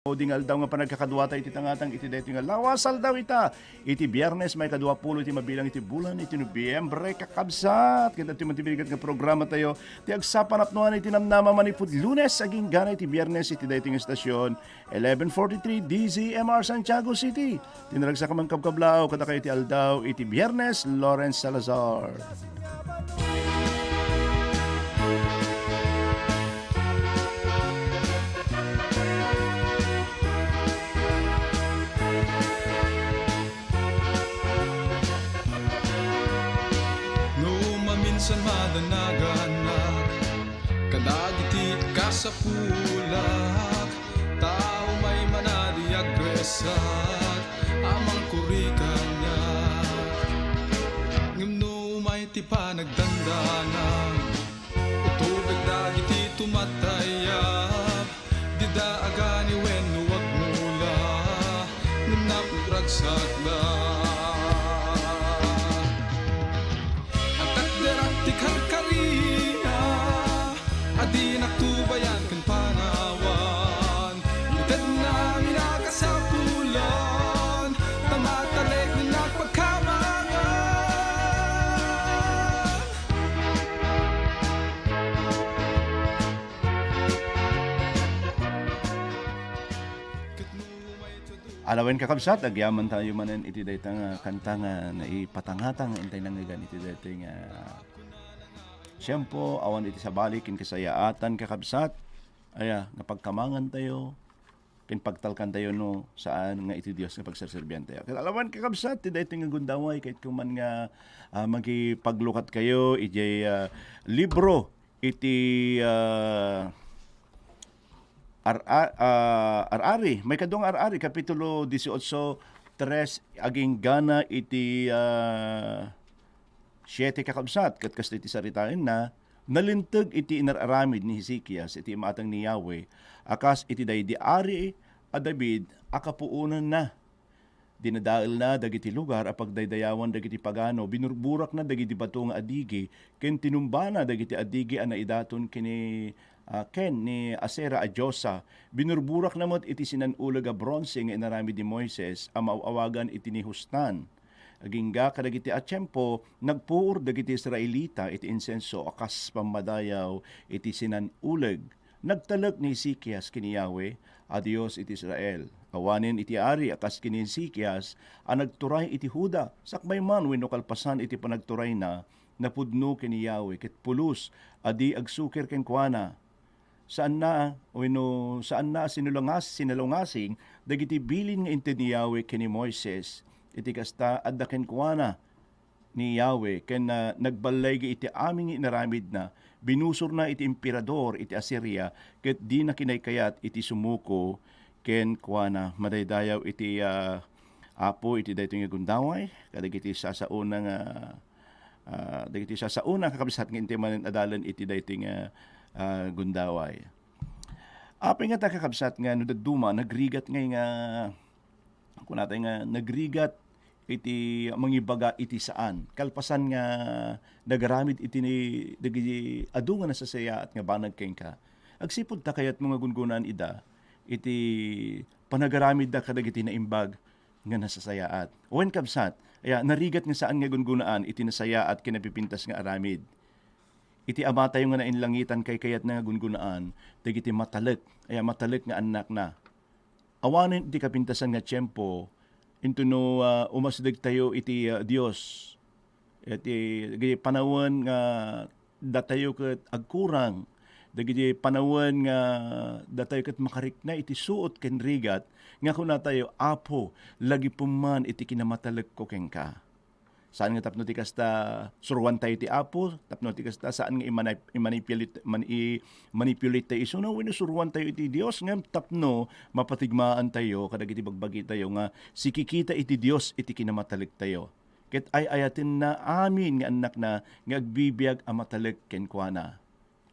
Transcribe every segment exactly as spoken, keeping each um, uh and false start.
Maudi nga aldaw nga panagkakaduata iti tangatang iti daytoy nga lawas aldaw ita. Iti Biyernes, maikadua pulo iti mabilang iti bulan iti Nobyembre, kakabsat. Ket adtoy man ti bigat nga programa tayo, ti agsapanapnuan iti namnama manipud Lunes agingga iti Biyernes iti daytoy nga estasion, eleven forty-three D Z M R Santiago City. Ti naragsak a mangkabkablaaw kadakayo iti aldaw iti Biyernes, Lawrence Salazar. No maminsan madanaganak kadagiti kasapulak, tao may manadi agresak a mangkuri kaniak. Ngem no umay ti panagdandanang, utobek dagiti tumatayab, dida agani wenno agmula, ngem napugragsak da. Agtakderak ti karkarina, a dinak tubayan ken panawan. Itedna mi nakasapulan, ta matalek nga pagkamangan. Alawen, kakabsat, agyaman tayo manen iti dayta nga kanta nga naipatangata nga intay nangngegan iti daytoy nga tiempo, awan iti sabali ken kasayaatan, kakabsat. Aya, nga pagkamangan tayo, ken pagtalkan tayo no saan nga iti Dios nga pagserserbian tayo. Ket alawen, kakabsat, ti daytoy nga gundaway, ket kuman nga, ah, makipaglukat kayo idiay, ah, libro iti, ah, Ar-, a-, ah, Ar-ari, maikadua nga Ar-ari, Kapitulo dieciocho, tres, aginggana iti, ah, siete, kakabsat, ket kastoy ti saritaenna, nalinteg iti inar-aramid ni Hezekias iti imatang ni Yahweh a kas iti daydi ari a David a kapuonanna. Dinadaelna dagiti lugar a pagdaydayawan dagiti pagano, binurburakna dagiti bato nga adigi, ken tinumbana dagiti adigi a naidaton ken ni, ah, ken ni Asera a diosa. Binurburakna met iti sinan-uleg a bronse nga inaramid ni Moises a maaw-awagan iti nihustan. Agingga kadagiti a tiempo, nagpuor dagiti Israelita iti insenso a kas pammadayaw iti sinan-uleg. Nagtalek ni Ezekias ken ni Yahweh a Dios iti Israel. Awanen iti ari a kas ken ni Ezekias a nagturay iti Juda, sakbay man wenno kalpasan iti panagturayna, napudno ken ni Yahweh ket pulos a di agsukir kenkuana. Saanna wenno saanna a sinulungas-, sinalungasing dagiti bilin nga inted ni Yahweh ken ni Moises. Iti kasta, adda kenkuana ni Yahweh, ken, ah, nagballaigi iti amin nga inaramidna. Binusorna iti emperador iti Asiria, ket dina kinaykayat iti sumuko kenkuana. Madaydayaw iti, ah, Apo iti daytoy nga gundaway, kadagiti sasaona nga, ah, dagiti sasaona, kakabsat, nga intay manen adalan iti daytoy nga, ah, gundaway. Apay ngata, kakabsat, nga no dadduma, nagrigat ngay nga kunatay nga nagrigat iti mangibaga iti saan. Kalpasan nga nagaramid iti ni-, dagiti adu nga nasasayaat nga banag kenka. Agsipud ta kayatmo nga gunggunaan ida iti panagaramidda kadagiti naimbag nga nasasayaat. Wen, kabsat, aya, narigat nga saan nga gunggunaan iti nasayaat ken napipintas nga aramid. Iti Amatayo nga nainlangitan, kaykayatna nga gunggunaan dagiti matalek, aya, matalek nga annakna. Awanen iti kapintasan nga tiempo, intono, ah, umasdegtayo iti, ah, Dios. Iti, iti panawen nga datayo ket agkurang, dagiti panawen nga datayo ket makarikna iti suot ken rigat, nga kunatayo, "Apo, lagipem man iti kinamatalekko kenka." Saan nga tapno ti kasta suruantayo ti Apo, tapno ti kasta saan nga i-manip-, i-manipulate, man-, i-, manipulate tayo isuna, wenno suruantayo iti Dios, ngem tapno mapatigmaantayo kadagiti bagbagitayo nga sikikita iti Dios iti kinamatalektayo. Ket ay-ayatenna amin nga annakna nga agbibiag a matalek kenkuana.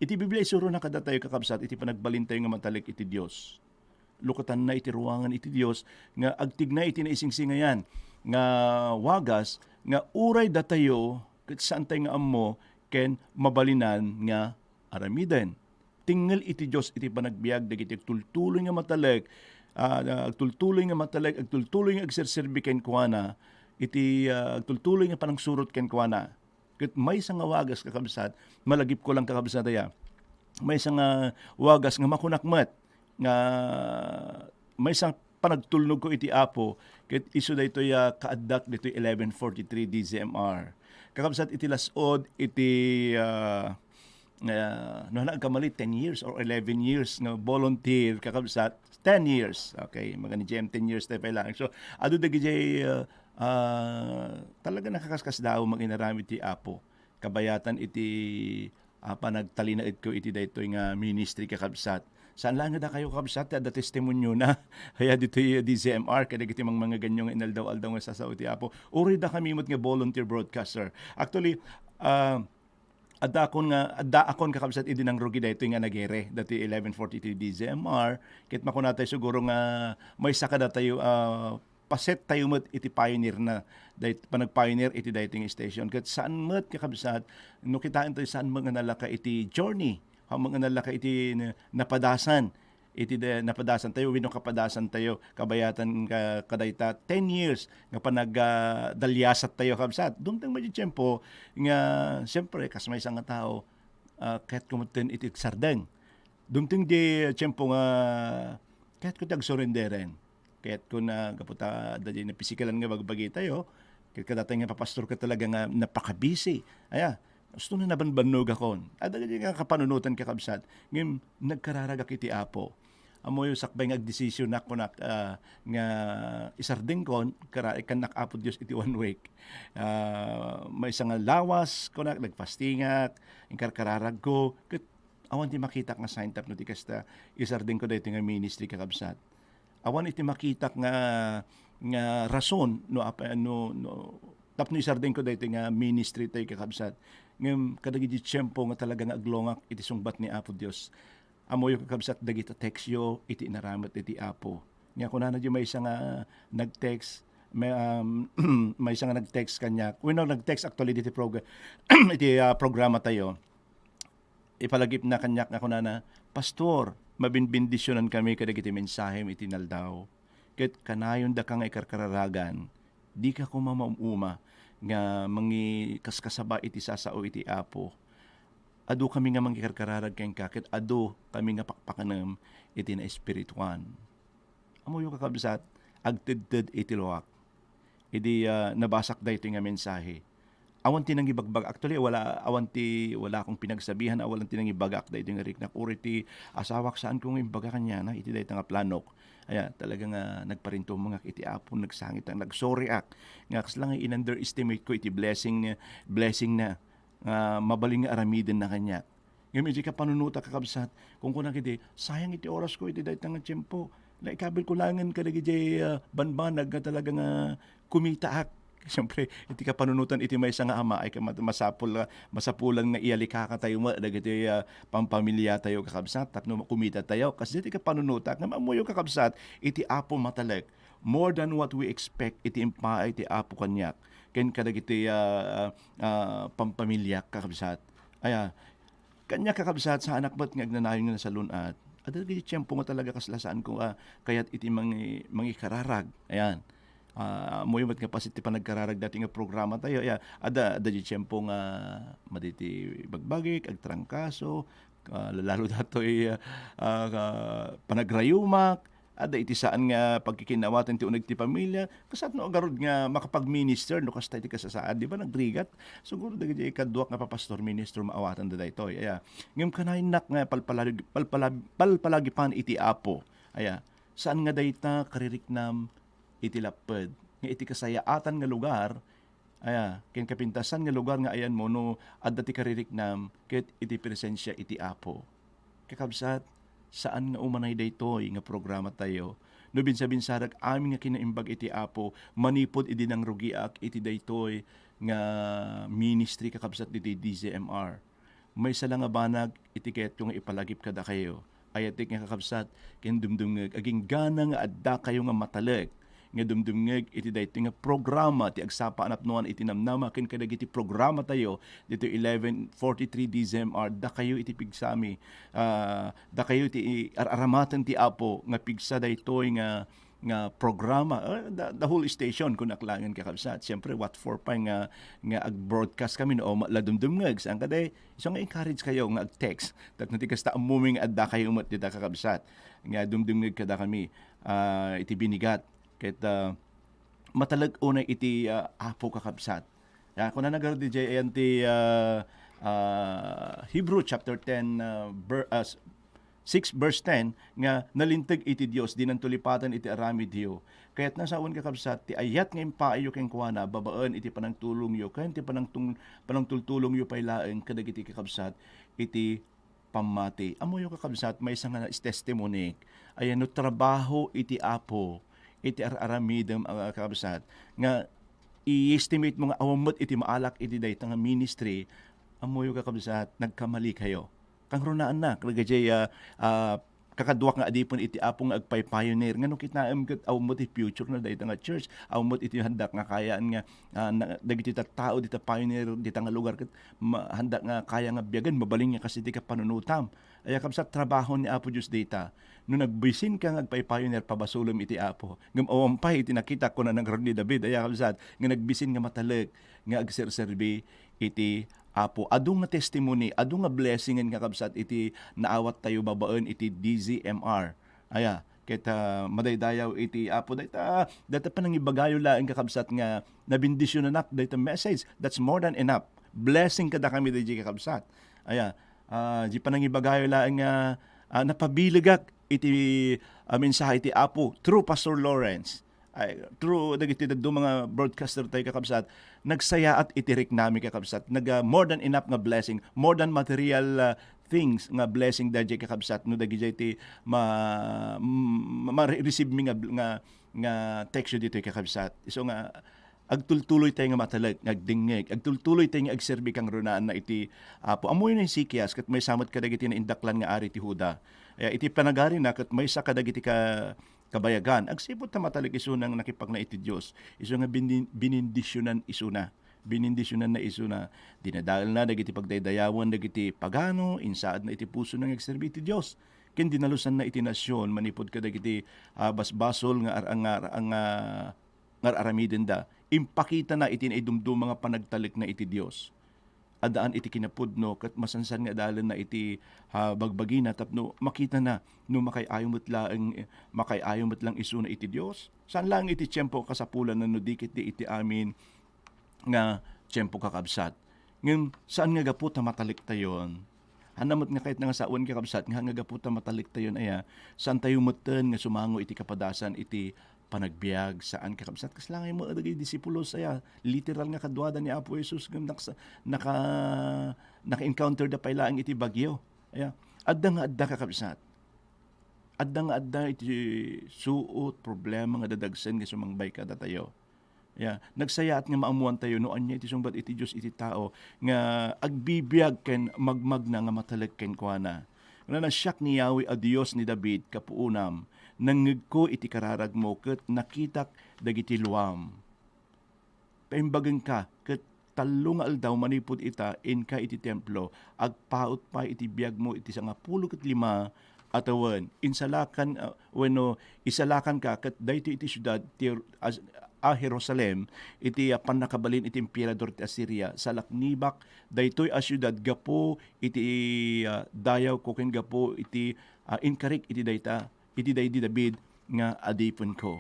Iti Biblia, isurona kadatayo, kakabsat, iti panagbalintayo nga matalek iti Dios. Lukatanna iti ruangan iti Dios nga agtigna iti naisingsingayan nga wagas nga uray datayo ket saantayo nga ammo ken mabalinan nga aramiden. Tengngel iti Dios iti panagbiag dagiti agtultuloy nga matalek ah, agtultuloy nga matalek, agtultuloy nga agserserbi kenkuana, iti, ah, agtultuloy nga panangsurot kenkuana. Ket maysa nga wagas, kakabsat, malagipko lang, kakabsat, aya. Maysa nga wagas nga makunak met nga maysa panagtulnogko iti Apo, ket isu daytoy a kaaddak ditoy eleven forty-three D Z M R. Kakabsat, iti las-ud, iti, ah, ah, no, agkamali, ten years or eleven years nga volunteer, kakabsat, ten years. Okay, magani J M, ten years tayo pa lang. So, adu dagiti, ah, ah, talaga nakakaskasdaaw nga inaramid ti Apo. Kabayatan iti, ah, panagtalinaedko iti daytoy nga ministry, kakabsat. Saan laeng nga dakayo, kakabsat, ti adda testimoniona. Aya ditoy D Z M R, kadagiti mangmangaganyo nga inaldaw-aldaw nga sasao iti Apo. Uray dakami met nga volunteer broadcaster. Actually, ah, adda akon nga, adda akon, kakabsat, idi nangrugi daytoy nga nagere, dati eleven forty-three D Z M R, ket makunatay siguro nga maysa kadatayo, ah, paset tayo met iti pioneer na, day-, panagpioneer iti daytoy nga station. Ket saan met, kakabsat, no kitaen tayo, saan met nga nalaka iti journey, saan met nga nalaka iti na-, napadasan, iti de-, napadasan tayo, wenno kapadasan tayo, kabayatan ka-, kadayta ten years nga panag, ah, dalyasat tayo, kabsat. Dumteng met ti tiempo nga, siyempre, kas maysa nga tao, ah, kayatko met iti agsardeng. Dumteng ti tiempo nga kayatko ti agsurrenderen. Kayatko na gapu ta adda diay napisikilan nga bagbagi tayo, ket kadatayo nga papastor ket talaga nga napakabisi. Aya, gusto na nabanbannogakon. Adda diay nga kapanunotan, kakabsat, ngem nagkararagak iti Apo. Ammoyo, sakbay nga agdesisionak, kunak, ah, nga isardengkon, kara-, ikkannak Apo Dios iti one week. Ah, maysa nga lawas, kunak, nagfastingak, inkarkararagko, ket awan ti makitak nga sign tapno ti kasta, isardengko daytoy nga ministry, kakabsat. Awan iti makitak nga, nga rason no apa-, no, no, tapno isardengko daytoy nga ministry tayo, kakabsat. Ngem kadagiti tiempo nga talaga nga aglongak iti sungbat ni Apo Dios. Ammoyo, kakabsat, dagiti textyo iti inaramid iti Apo. Nga kunana diay maysa nga nag-text, may, um, maysa nga nag-text kaniak. Wenno, nag-text actually diti prog-, iti, ah, programa tayo. Ipalagipna kaniak nga kunana, "Pastor, mabinbindisionan kami kadagiti mensahem iti naldaw. Ket kanayon daka nga ikarkararagan, dika koma maum-uma nga mangikaskasaba iti sasao iti Apo. Adu kami nga mangikarkararag kenka, ket adu kami nga pakpakanem iti naespirituan." Ammoyo, kakabsat, agtedted iti luak. Idi, ah, nabasak daytoy nga mensahe, awan ti nangibagbag-, actually, wala, awan ti, wala akong pinagsabihan, awan ti nangibagak daytoy nga riknak. Uray ti asawak, saanko nga imbaga kaniana iti dayta nga planok. Aya, talaga nga nagparintumengak iti Apo, nagsangit, nagsorry ak. Nga kasla nga in-underestimate ko iti blessing ni, blessing na nga mabalin nga aramidenna kaniak. Ngem iti kapanunotak, kakabsat, kunkunam iti, "Sayang iti orasko iti dayta nga tiempo. Naikabilko laengen kadagiti, ah, banbanag nga talaga nga kumitaak." Siyempre, iti kapanunotan iti maysa nga ama ay kamat-, masapul, ah, masapulan nga iyalikaka tayo met dagiti, ah, pampamiliatayo, kakabsat, tapno kumita tayo. Kas iti kapanunotak, ngem ammoyo, kakabsat, iti Apo matalek. More than what we expect, iti impaay ti Apo kaniak ken kadagiti, ah, ah, pampamiliak, kakabsat. Aya, kaniak, kakabsat, saanak met nga agnanayon nga nasalun-at. Adda dagiti tiempo nga talaga kasla saanko a kayat iti mangi-, mangikararag. Ayan. Ah, ammoyo met nga paset ti panagkararag dati nga programa tayo. Aya, adda, adda dagiti tiempo nga madi ti bagbagik, agtrangkaso, ah, lalo datoy, ah, ah, panagrayumak, adda iti saan nga pagkikinawatan ti uneg ti pamilya, kasano agarud nga makapagminister no kasta iti kasasaad, di ba, nagrigat? Siguro dagiti kaduak nga papastor minister maawatan da daytoy. Aya, ngem kanayon nga palpalag-, palpalag-, palpalagipan iti Apo. Aya, saan nga dayta kaririknam iti lapped, nga iti kasayaatan nga lugar, aya, ken kapintasan nga lugar nga ayanmo no adda ti kaririknam ket iti presensia iti Apo. Kakabsat, saan nga umanay daytoy nga programa tayo. No binsabinsarek amin nga kinaimbag iti Apo, manipud idi nangrugiak iti daytoy nga ministry, kakabsat, ditoy D Z M R. Maysa la nga banag iti kayatko nga ipalagip kadakayo. Ayatek nga kakabsat, ken dumdumngeg, aginggana nga addakayo nga matalek nga dumdumngeg iti daytoy nga programa ti agsapa a napnuan iti namnama ken kadagiti programatayo ditoy eleven forty-three D Z M R. Dakayo iti pigsami, ah, dakayo iti ar-aramaten ti Apo nga pigsa daytoy nga, nga programa, ah, the, the whole station, kun aklangen, kakabsat. Siyempre, what for pa nga, nga ag-broadcast kami no, ma-, la dumdumngeg, saan ka day? So, nga encourage kayo nga ag-text. Tapno ti kasta, ammom nga adda kayo met dita, kakabsat, nga dumdumngeg kada kami, ah, iti binigat. Ket, ah, matalek unay iti, ah, Apo, kakabsat. Ya, kunana ngarud D J ayan ti, ah, ah, Hebrew chapter ten, ah, ver-, ah, s-, six verse ten nga, "Nalinteg iti Dios, dinan tulipaten iti aramidyo." Kayatna sawen, kakabsat, ti ayat nga impaayyo kenkuana babaen iti panangtulongyo ken ti panangtung-, panangtultulongyo pay laeng kadagiti kakabsat iti pammati. Ammoyo, kakabsat, maysa nga testimony, ayan no trabaho iti Apo iti ar-aramidem a, kakabsat, nga i-estimate mo nga awan met iti maalak iti dayta nga ministry, ammoyo, kakabsat, nagkamali kayo. Kangrunaanna, kadagiti, ah, ah, kakaduak nga adipen iti Apo nga agpay-pioneer. Ngano kitaem ket awan met ti future na dayta nga church, awan met iti handak nga kayaan nga, ah, na, dagiti tattao, dita pioneer, dita nga lugar ket ma-, handak nga kaya nga biagen, mabalin nga kas iti kapanunotam. Aya, kabsat, trabaho ni Apo Dios dayta. No nagbisin ka nga agpay-pioneer, pabasolem iti Apo. Ngem awan pay iti nakitak, kuna ngarud ni David, aya, kabsat, nga nagbisin nga matalek nga agserserbi iti Apo. Adu nga testimony, adu nga blessingen, kakabsat, iti naawattayo babaen iti D Z M R. Aya, ket, ah, madaydayaw iti Apo. Dayta, dayta panangibagayo laeng, kakabsat, nga nabendisyonanak dayta message. That's more than enough. Blessing kadakami daydi, kakabsat. Aya, ah, di panangibagayo laeng nga, ah, napabilegak iti, ah, mensahe ti Apo through Pastor Lawrence. Ay, through dagiti dadduma nga broadcaster tayo, kakabsat, nagsayaat iti riknami, kakabsat. Nag, ah, more than enough nga blessing, more than material, ah, things nga blessing daydi, kakabsat, no dagiti ma-, ma-, ma-receive mi nga, nga, nga text ditoy, kakabsat. So nga, agtultuloy tayo nga matalek, nga agdingngeg, agtultuloy tayo nga agserbi kangrunaanna iti Apo. Ammoyo ni Ezekias, ket maysa met kadagiti naindaklan nga ari ti Juda. Aya, iti panagarina, ket maysa kadagiti ka-, kabayagan. Agsipud ta matalek isuna nga nakipagna iti Dios. Isu nga binin-, binindisionan isuna. Binindisionanna isuna. Dinadaelna dagiti pagdaydayawan dagiti pagano, insaadna iti pusona nga agserbi iti Dios. Ken dinalusanna iti nasion manipud kadagiti, ah, basbasol nga ar-, nga ar-, nga, nga ar-aramidenda. Impakitana iti naidumduma nga panagtalekna iti Dios. Addaan iti kinapudno ket masansan nga adalenna iti, ah, bagbagina tapno makitana no makay-ayo met laeng, makay-ayo met lang isuna iti Dios. Saan laeng iti tiempo kasapulan no di ket di iti amin nga tiempo, kakabsat. Ngem saan nga gapu ta matalektayon. Hanna met nga kayatna nga sawen, kakabsat, nga, nga gapu ta matalektayon aya, saan tayo metten nga sumango iti kapadasan iti panagbiag, saan, kakabsat. Kasla nga met dagiti disipulos aya, literal nga kaduada ni Apo Jesus ngem naksa-, naka-, naka-encounter da pay laeng iti bagyo. Aya, adda nga adda, kakabsat. Adda nga adda iti suot, problema nga dadagsen nga sumangbay kadatayo. Ya, nagsayaat nga maammuan tayo no ania iti sungbat iti Dios iti tao nga agbibiag ken magmagna nga matalek kenkuana. Kunana, "Siak ni Yahweh a Dios ni David, kapuonam, nangngegko iti kararagmo ket nakitak dagiti luam." Paimbagenka ket tallo nga aldaw manipud ita, inka iti templo, agpaut pay iti biagmo iti sangapulo ket lima a tawen. Insalakan, ah, wenno isalakanka ket daytoy iti siudad ti as-, a Jerusalem, iti, ah, pannakabalin iti emperador ti Asiria. Salaknibak daytoy a siudad gapu iti, ah, dayawko ken gapu iti, ah, inkarik iti dayta, iti daydi David nga adipenko.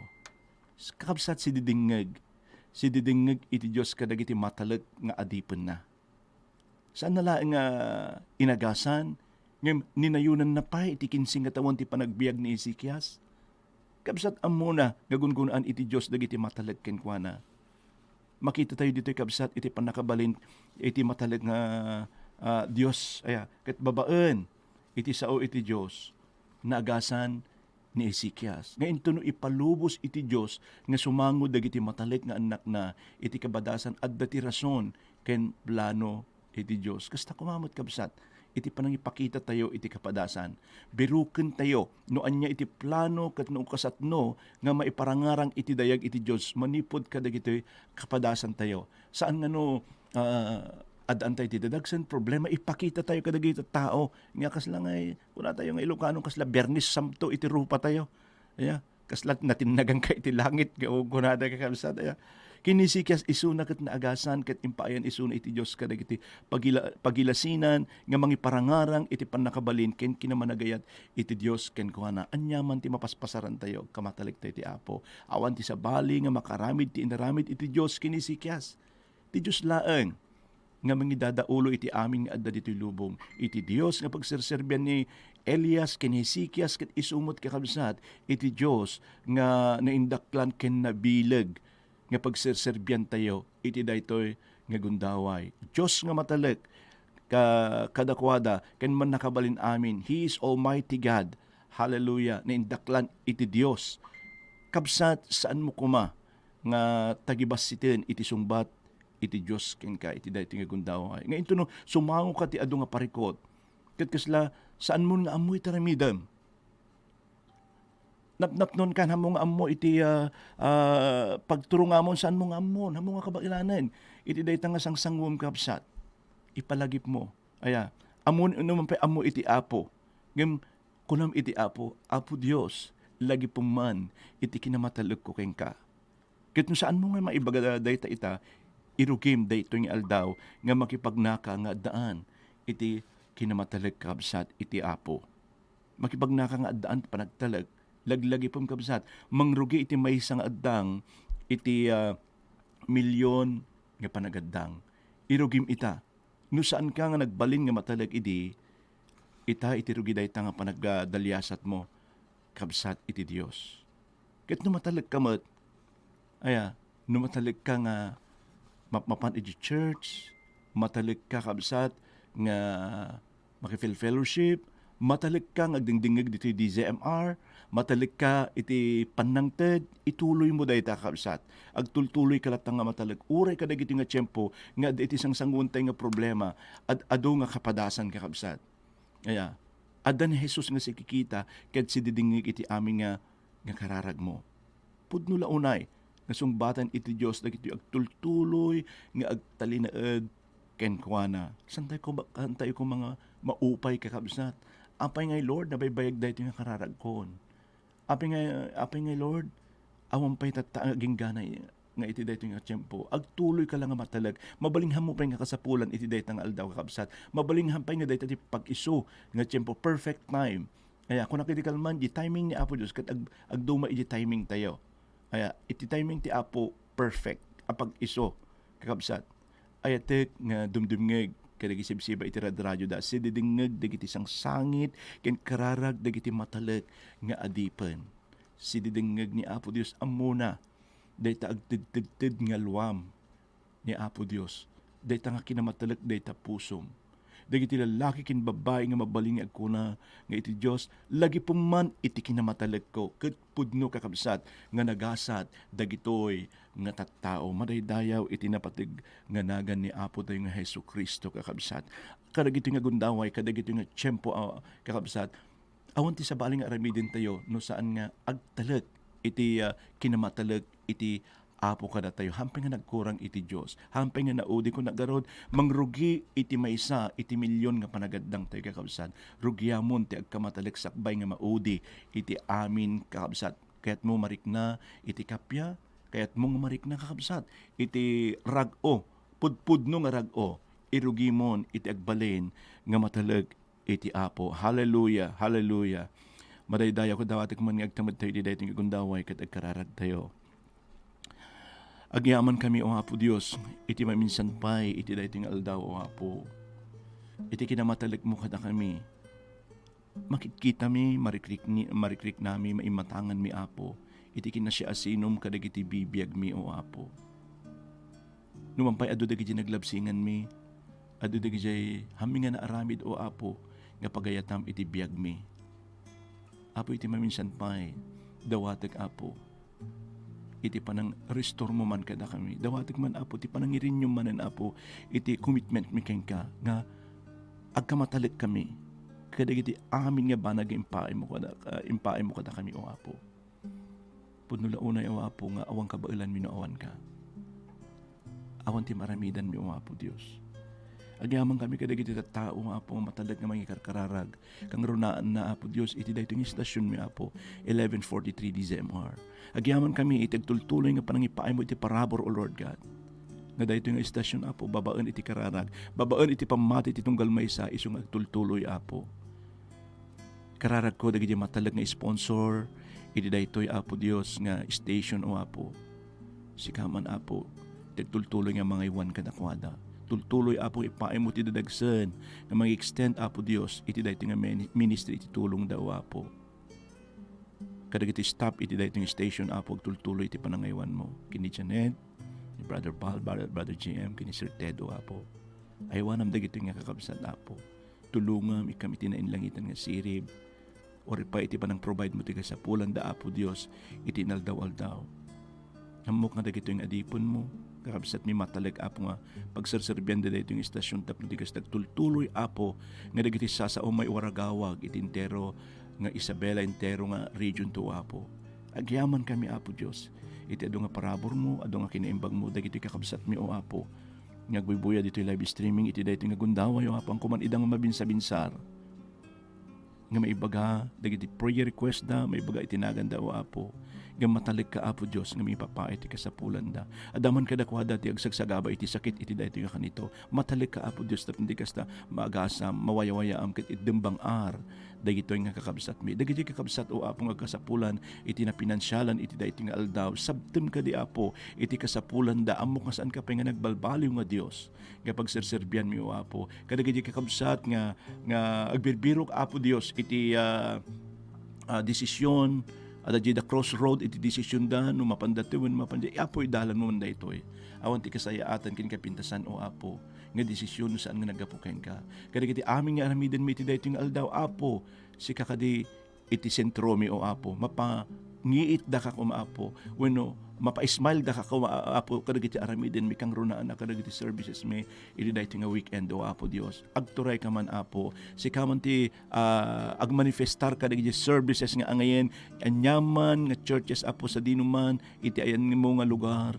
Kakabsat, sididingngeg, sididingngeg iti Dios kadagiti matalek nga adipenna. Saanna laeng nga inagasan, ngem ninayonanna pay iti kinse nga tawen ti panagbiag ni Ezekias. Kabsat, ammona nga gungunaan iti Dios dagiti matalek kenkuana. Makita tayo ditoy, kabsat, iti pannakabalin iti matalek nga, ah, Dios, aya, ket babaen iti sao iti Dios, naagasan ni Ezekias nga intono ipalubos iti Dios nga sumango dagiti matalek nga annakna iti kabadasan, adda ti rason ken plano iti Dios. Kasta koma met, kabsat, iti panangipakitatayo iti kapadasan. Birukentayo no ania iti plano ket no kasatno nga maiparangarang iti dayag iti Dios manipud kadagitoy kapadasantayo. Saan nga no, ah, addaan tayo iti dadagsen problema, ipakitatayo kadagiti tao nga kasla nga, kunatayo nga Ilocano, kasla Biyernes Santo iti rupatayo. Aya, kasla natinnagan ka iti langit nga kunada, kakabsat, aya. Ken ni Ezekias isuna ket naagasan ket impaayan isuna iti Dios kadagiti pagila-, pagilasinan nga mangiparangarang iti pannakabalin ken kinamanagayat iti Dios kenkuana. Ania man ti mapaspasarantayo, agkamatalektayo iti Apo. Awan ti sabali nga makaramid ti inaramid iti Dios ken ni Ezekias. Ti Dios laeng nga mangidadaulo iti amin nga adda ditoy lubong. Iti Dios nga pagserserbian ni Elias ken Ezekias ket isu met, kakabsat, iti Dios nga naindaklan ken nabileg nga pagserserbiantayo iti daytoy nga gundaway. Dios nga matalek ka-, kadakuada ken mannakabalin amin. He is Almighty God. Hallelujah. Naindaklan iti Dios. Kabsat, saanmo koma nga tagibassiten iti sungbat iti Dios kenka iti daytoy nga gundaway. Nga intono, sumangoka ti adu nga parikut. Ket kasla, saanmon nga ammo iti aramidem. Napnapnonka, ammo nga ammo iti, ah, ah, pagturongamon, saanmo nga ammo, ammo nga kabaelanen. Iti dayta nga sangsanguem, kabsat, ipalagipmo. Aya, ammo, no man pay ammo iti Apo. Ngem kunam iti Apo, "Apo Dios, lagipem man iti kinamatalekko kenka." Ket no saanmo nga maibaga dayta ita, irugim daytoy nga aldaw nga makipagnaka nga addaan iti kinamatalek, kabsat, iti Apo. Makipagnaka nga addaan panagtalek, laglagipem, kabsat, mangrugi iti maysa nga addang iti, ah, milyon nga panagaddang. Irugim ita. No saanka nga nagbalin nga matalek idi, ita iti rugi dayta nga panagdaliasatmo, kabsat, iti Dios. Ket no matalekka met, aya, no matalekka nga mapmapan iti church, matalekka, kabsat, nga makifellowship, matalekka nga agdingdingngeg ditoy D Z M R, matalekka iti pannangted, ituloymo dayta, kabsat. Agtultuloyka latta nga matalek uray kadagiti nga tiempo nga adda iti sangsanguentay nga problema, ad-adu nga kapadasan, kakabsat. Aya, adda ni Jesus nga sikikita ket sididingngeg iti amin nga, nga kararagmo. Pudno la unay nga sungbatan iti Dios dagitoy agtultuloy nga agtalinaed kenkuana. Saantayo koma-, saantayo koma nga maupay, kakabsat. Apay ngay, Lord, nabaybayag daytoy nga kararagkon? Apay ngay, apay ngay, Lord, awan pay tatta nga aginggana nga iti daytoy nga tiempo. Agtuloyka la nga matalek. Mabalingham mo pay nga kasapulan iti dayta nga aldaw, kakabsat. Mabalingham pay nga dayta ti pag-isu nga tiempo, perfect time. Aya, kunak iti kalman, di timing ni Apo Dios ket ag-, agduma iti timing tayo. Aya, iti timing ti Apo, perfect a pag-isu, kakabsat. Ayatek nga dumdumngeg kadagiti sibsiba iti radradioda, sididingngeg dagiti sangsangit ken kararag dagiti matalek nga adipen. Sididingngeg ni Apo Dios, ammona dayta agtedtedted nga luam ni Apo Dios, dayta nga kinamatalek dayta pusom. Dagiti lallaki ken babbai nga mabalin nga agkuna nga iti Dios, "Lagipem man iti kinamatalekko," ket pudno, kakabsat, nga nagasat dagitoy nga tattao. Madaydayaw iti napateg nga nagan ni Apo tayo nga Jesu-Cristo, kakabsat. Kadagitoy nga gundaway, kadagitoy nga tiempo, ah, kakabsat, awan ti sabali nga aramidentayo no saan nga agtalek iti, ah, kinamatalek iti Apo kadatayo. Hampay nga nagkurang iti Dios, hampay nga naudi, kunak garud, mangrugi iti maysa iti milyon nga panagaddangtayo, kakabsat. Rugiamon ti agkamatalek sakbay nga maudi iti amin, kakabsat. Kayatmo marikna iti kappia, kayatmo nga marikna, kakabsat, iti rag-o, pudpudno nga rag-o, irugimon iti agbalin nga matalek iti Apo. Hallelujah, hallelujah. Madaydayaw ket dawatek man nga agtamedtayo iti daytoy nga gundaway ket agkararagtayo. Agyamankami, O Apo Dios, iti maminsan pay iti daytoy nga aldaw, O Apo. Iti kinamatalekmo kadakami, makitkitami, marikrikni-, marikriknami, maimatanganmi, Apo, iti kinasiasinom kadagiti bibiagmi, O Apo. No man pay adu dagiti naglabsinganmi, adu dagiti hammi nga naaramid, O Apo, nga pagayatam iti biagmi. Apo, iti maminsan pay, dawatek, Apo, iti panang-restore mo man kadakami. Dawatek man, Apo, ti panangirinyom manen, Apo, iti commitment mi kenka, nga agkamatalikami kadagiti amin nga banag nga impaaymo kada-, ah, impaaymo kadakami, O Apo. Pudno la unay, O Apo, nga awan kabaelanmi no awanka. Awan ti maramidanmi, O Apo Dios. Agyamankami kadagiti tattao, O Apo, nga matalek nga mangikarkararag. Kangrunaanna, Apo Dios, iti daytoy nga istasionmi, Apo, eleven forty-three D Z M R. Agyamankami iti agtultuloy nga panangipaaymo iti parabur, O Lord God. Nga daytoy nga istasion, Apo, babaen iti kararag, babaen iti pammati iti tunggal maysa, isu nga agtultuloy, Apo. Kararagko dagiti matalek nga sponsor iti daytoy, Apo Dios, nga station, O Apo. Sika man, Apo, ti agtultuloy nga mangaywan kadakuada. Tultuloy, Apo, ipaaymo ti dadagsen nga mangi-extend, Apo Dios, iti daytoy nga mini-, ministry iti tulongda, O Apo. Kadagiti staff iti daytoy nga station, Apo, agtultuloy iti panangaywanmo. Ken ni Janet, ni Brother Paul, Brother, Brother J M, ken ni Sir Ted, O Apo. Aywanam dagitoy nga kakabsat, Apo. Tulongam, ikkam iti nainlangitan nga sirib. Uray pay iti panang-provide mo ti kasapulanda, Apo Dios, iti inaldaw-aldaw. Ammok nga dagitoy nga adipenmo, kakabsatmi, matalek, Apo, nga pagserserbianda daytoy nga istasyon tapno di kasta agtultuloy, Apo, nga dagiti sasao may waragawag iti entero nga Isabela, entero nga region to, Apo. Agyamankami, Apo Dios, iti adu nga paraburmo, adu nga kinaimbagmo dagitoy kakabsatmi, O Apo, nga agbuybuya ditoy live streaming iti daytoy nga gundaway, O Apo, amangan ida nga mabinsabinsar nga maibaga dagiti prayer request da, maibaga iti naganda, O Apo, nga matalekka, Apo Dios, nga maipapaay ti kasapulanda. Adda man kadakuada ti agsagsagaba iti sakit iti daytoy nga kanito. Matalekka, Apo Dios, tapno di kasta maagasam, mawayawayam, ket iddem bang-ar dagitoy nga kakabsatmi. Dagiti kakabsat, O Apo, nga agkasapulan iti napinansialan iti daytoy nga aldaw, sabtem kadi, Apo, iti kasapulanda. Ammok nga saanka pay nga nagbalbaliw nga Dios nga pagserserbianmi, O Apo. Kadagiti kakabsat nga, nga agbirbirok, Apo Dios, iti, ah, ah, desisyon, adda dida crossroad iti desisyonda, no mapanda ti wen mapanda, Apo, idalanmo man daytoy. Awan ti kasayaatan ken kapintasan, O Apo, nga desisyon no saan nga naggapu kenka. Kadagiti amin nga aramidenmi iti daytoy nga aldaw, Apo, sika kadi iti sentromi, O Apo. Mapangiitdaka koma, Apo. Wenno, mapa-smile daka koma, Apo, kadagiti aramidenmi, kangrunaanna kadagiti servicesmi iti daytoy nga weekend, O Apo Dios. Agturayka man, Apo. Sika man ti, ah, agmanifestar kadagiti services nga angayen, aniaman nga churches, Apo, sadinoman iti ayanmo nga lugar.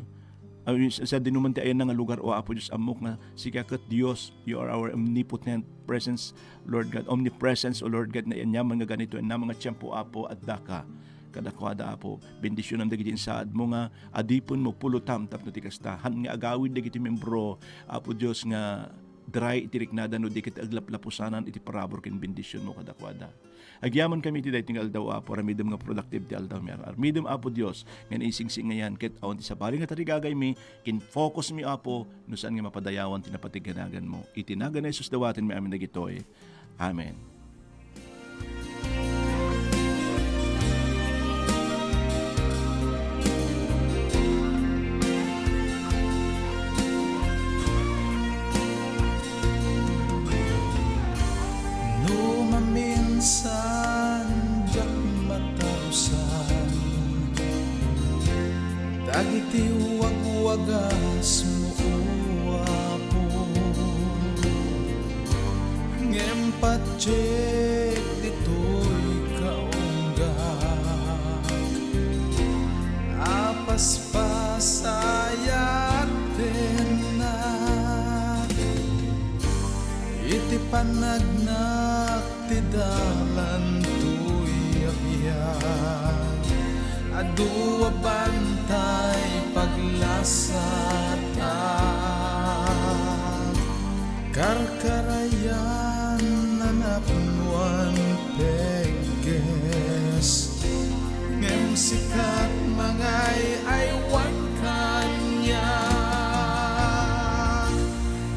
Ay, sa, sadinoman ti ayanna nga lugar, O Apo Dios, ammok nga sika ket Dios, you are our omnipotent presence, Lord God, omnipresence, O Lord God, nga aniaman nga ganito, aniaman nga tiempo, Apo, addaka kadakuada, Apo. Bendisionam dagiti insaadmo nga adipenmo, pulotam tapno ti kasta. Han nga agawid dagiti membro, Apo Dios, nga dry iti riknada no di ket aglaplapusanan iti parabur ken bendisionmo kadakuada. Agyamankami iti daytoy nga aldaw, Apo, aramidem nga productive ti aldawmi. Aramidem, Apo Dios, nga naisingsingayan ket awan ti sabali nga tarigagaymi ken focusmi, Apo, no saan nga mapadayawan ti napateg nga naganmo. Iti nagan ni Jesus dawatenmi amin dagitoy. Amen. No maminsan diak matarusan dagiti wagwagasmo, O Apo, ngem patiek ditoy kaunggak a paspasayatennak iti panagnak ti dalan toy a biag. Adu a bantay paglasatak, karkarayan a napnoan pegges, ngem sika ti mangay-aywan kaniak.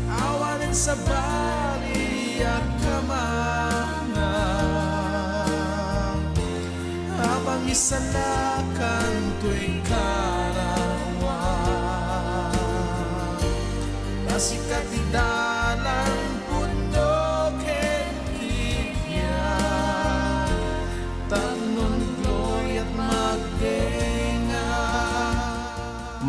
Awanen sabali a kamangam a pangisalakan toy kararuam. Ta sika ti dalan, pudno ken biag, tapno gloria ti agtengnga.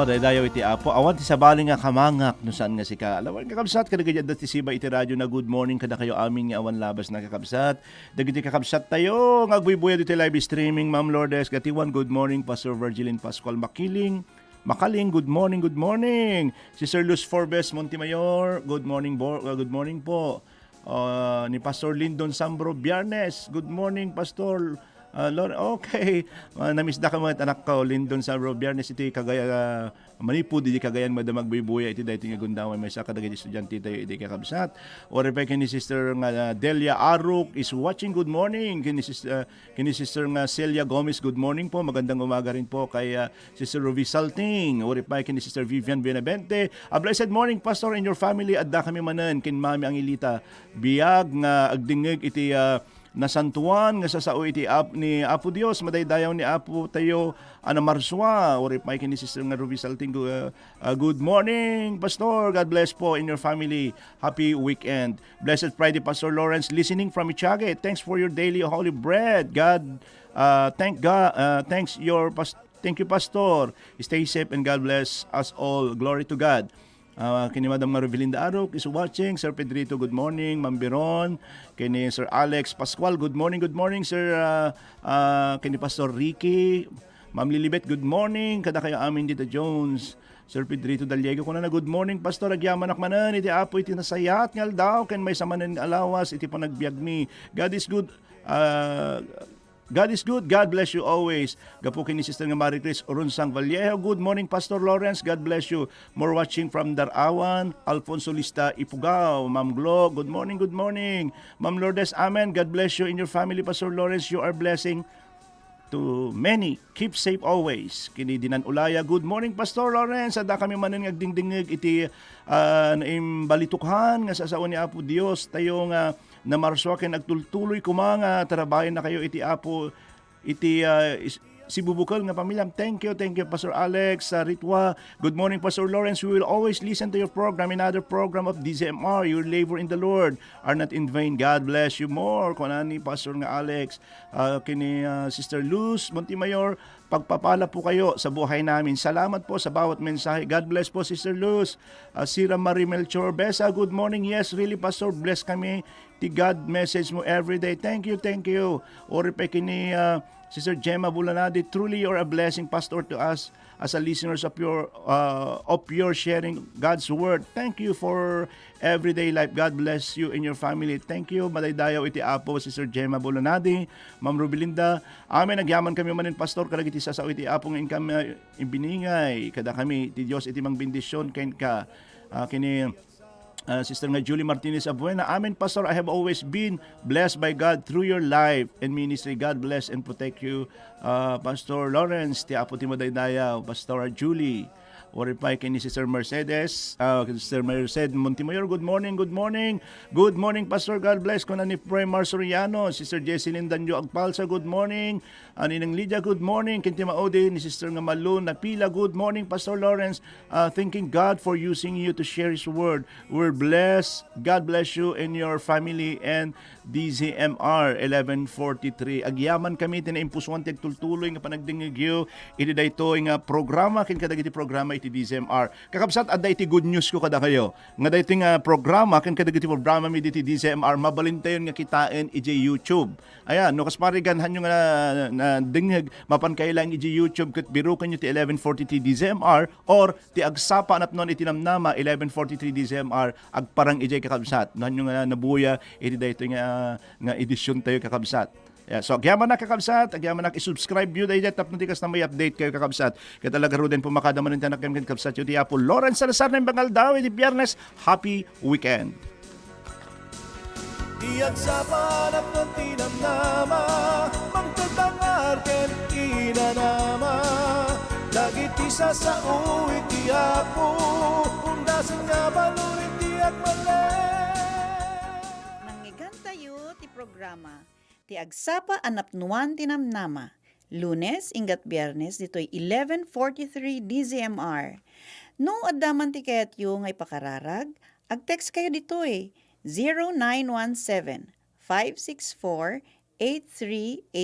Daydayaw iti Apo, awan ti sabali nga kamangak no saan nga sika. Alawan, kakabsat, kadagiti adda ti siba iti radio na, good morning kadakayo amin nga awan labasna, kakabsat. Dagiti kakabsat tayo nga agbuybuya ditoy live streaming, Ma'am Lourdes Gatiwan, good morning. Pastor Virgilin Pascual Makiling, Makaling, good morning, good morning. Sister Luz Forbes Montemayor, good morning, bo-, uh, good morning po. Ah, ni Pastor Lindon Sambro Biernes, good morning, Pastor. Ah, Lord, okay. Ah, namisda ka met, anak ko, Lindon Sambro Biernes, iti Cagayan, ah, manipud iti Cagayan, madama agbuybuya iti daytoy nga gundaway, maysa kadagiti estudiante tayo iti, kakabsat. Uray pay ken ni Sister nga, ah, Delia Aruk is watching. Good morning. Ken ni Sis-, ah, ken ni Sister nga Celia Gomez, good morning po. Magandang umaga rin po kay, ah, Sister Ruby Salting. Uray pay ken ni Sister Vivian Benavente. A blessed morning, Pastor, and your family. Adda kami manen ken Mami Angelita Biag nga agdingngeg iti, ah, nasantuan nga sasao iti Ap-, ni Apo Dios. Madaydayaw ni Apo tayo a namarsua. Uray pay ken ni Sister nga Ruby Salting. Gu-, ah, ah, good morning, Pastor. God bless po in your family. Happy weekend. Blessed Friday, Pastor Lawrence, listening from Itiague. Thanks for your daily holy bread. God, ah, thank God, ah, thanks your pas-, thank you, Pastor. Stay safe and God bless us all. Glory to God. Ah, ken ni Madam nga Rovelinda Arok is watching. Sir Pedrito, good morning. Ma'am Biron, ken ni Sir Alex Pascual, good morning, good morning, Sir, ah, ah, ken ni Pastor Ricky. Ma'am Lilibet, good morning. Kadakayo amin dita Jones. Sir Pedrito Daliego, kunana, good morning, Pastor. Agyamanak manen iti Apo iti nasayat nga aldaw ken maysa manen nga alawas iti panagbiagmi. God is good. Ah, God is good. God bless you always. Gapu ken ni Sister nga Marie Chris Urunsang Vallejo. Good morning, Pastor Lawrence. God bless you. More watching from Darawan. Alfonso Lista Ipugao. Ma'am Glo, good morning, good morning. Ma'am Lourdes, amen. God bless you and your family, Pastor Lawrence. You are blessing to many. Keep safe always. Ken ni Dinan Ulaya, good morning, Pastor Lawrence. Adda kami manen nga agdingdingngeg iti, ah, naimbalitukhan nga sasao ni Apo Dios tayo nga namarsua ken agtultuloy koma nga tarabay na kayo iti Apo, iti, ah, is-, sibubukel nga pamiliam. Thank you, thank you, Pastor Alex, ah, Ritwa. Good morning, Pastor Lawrence. We will always listen to your program, another program of D Z M R, your labor in the Lord are not in vain. God bless you more. Kuna ni Pastor nga Alex, ah, ken ni, ah, Sister Luz Montemayor, pagpapala po kayo sa buhay namin. Salamat po sa bawat mensahe. God bless po, Sister Luz. Ah, Sira Marie Melchor Besa, good morning. Yes, really, Pastor, bless kami ti God message mo every day. Thank you, thank you. Uray pay ken ni, ah, Sister Gemma Bulanadi, truly you're a blessing, Pastor, to us as a listeners of your, uh, of your sharing God's word. Thank you for everyday life. God bless you and your family. Thank you. Madaydayaw iti Apo, Sister Gemma Bulanadi, Ma'am Rubilinda. Amen. Agyaman kami manen, Pastor, kadagiti sasao iti Apo nga inkam, uh, ibiningay kadakami ti Dios iti mangbendisyon kenka. Ah, kini, ah, Sister nga Julie Martinez Abuena, amen, Pastor, I have always been blessed by God through your life and ministry. God bless and protect you, ah, Pastor Lawrence, ti Apo ti madaydayaw, Pastor Julie. Uray pay ken ni Sister Mercedes, ah, Sister Merced Montemayor, good morning, good morning. Good morning, Pastor, God bless. Kuna ni Premar Soriano, Sister Jesselyn Danjo Agpalsa, good morning. Ah, Ninang Lydia, good morning. Ken ti maudi ni Sister nga Malu Napila, good morning, Pastor Lawrence. Ah, thanking God for using you to share His word. We're blessed. God bless you and your family and D Z M R eleven forty-three. Agyaman kami ti naimpusuan ti agtultuloy nga panagdingngegyo iti daytoy nga programa ken kadagiti programa iti D Z M R. Kakabsat, adda iti good news ko kadakayo, nga daytoy nga programa ken kadagiti programa mi diti D Z M R, mabalintayon nga kitaen idiay YouTube. Ayan, no, kas parigan, hanyo nga na, nadengngeg, mapan kayo lang iti YouTube ket birukenyo ti eleven forty ti D Z M R or ti Agsapa a Napnuan iti Namnama, eleven forty-three D Z M R, agparang idiay, kakabsat. No, hanyo nga nabuya iti daytoy nga, nga edisyon tayo, kakabsat. Yeah, so, agyaman na, kakabsat, agyaman na, isubscribe yo daydiay tapno ti kasta may update kayo, kakabsat. Ket ala garuden, pumakada manen ti anak ken kakabsat yo ti Apo Lawrence Salazar nga imbangal daw iti Biyernes. Happy weekend. Ti agsapa a napnuan ti namnama, mangted dangar ken inanama. Dagiti sasao iti Apo, undasen nga balor iti agmale. Nangngegentayo ti programa, Ti Agsapa a Napnuan ti Namnama, Lunes, inggat Biernes, ditoy eleven forty-three D Z M R. No adda man ti kayatyo nga ipakararag, ag-text kayo ditoy, zero nine one seven, five six four, eight three eight.